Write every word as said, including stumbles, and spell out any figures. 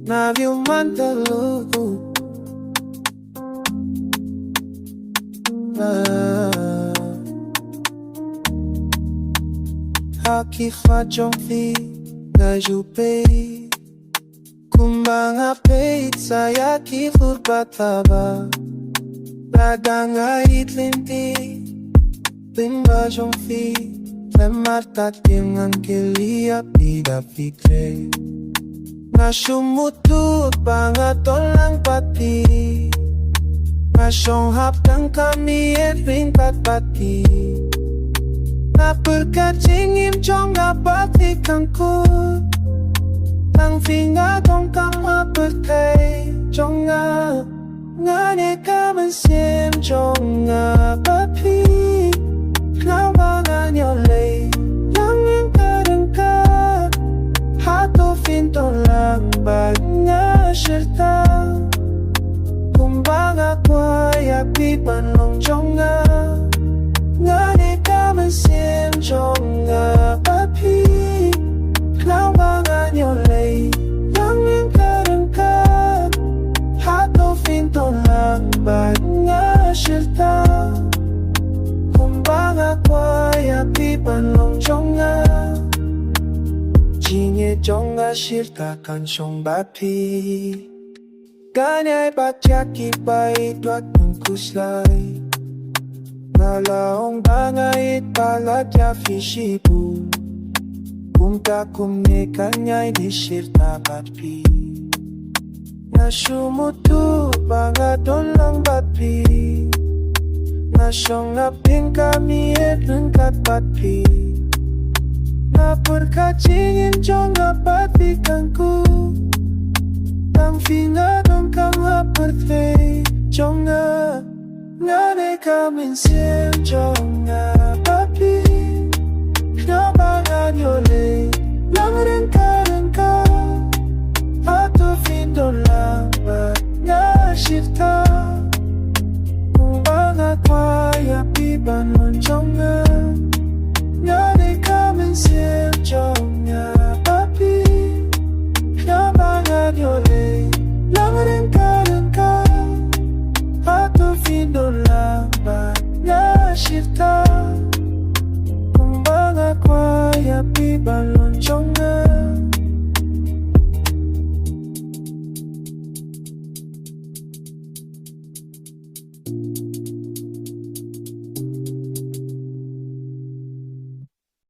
Na view man ta lu. Ha ki khmat jong phi nga ju peit. Kumba nga peit sa ïa ki khmat ba taba. Lada nga ïeit lynti. Pynban jong phi, pynban kat kim ngan kylli ïa phi da phi trei. Nga shu mutdur ba nga don lang bad phi. Nga shong hap tang ka miet ryngkat bad phi. Nga pyrkhat jingim jong nga bad phi kangkut. Tang phi nga donkam ha pyrthei jong nga. Nga ne ka mynsiem jong nga bad phi. Khnang ba ngan ïoh leit lang ryngkat ryngkat. Hato phin don lang bad nga shirta. Kumba nga kwah ïa phi ban long jong nga. Nga ne ka mynsiem jong nga bad phi. Khnang ba ngan ïoh leit lang ryngkat ryngkat. Hato phin don lang bad nga shirta. Kumba nga kwah ïa phi ban long jong nga. Jingïeit jong nga shirta kan shong bad phi. Kan ïai bat ïa kiba ïeit wat ym khuslai. Nga la ong ba nga ïeit palat ïa phi shibun. Kumta kumne kan ïai dih shirta bad phi. Nga shu mutdur ba nga don lang bad phi. Nga shong hap tang ka miet ryngkat bad phi. Nga pyrkhat jingim jong nga bad phi kangkut. Tang phi nga donkam ha pyrthei jong nga. Nga ne ka mynsiem jong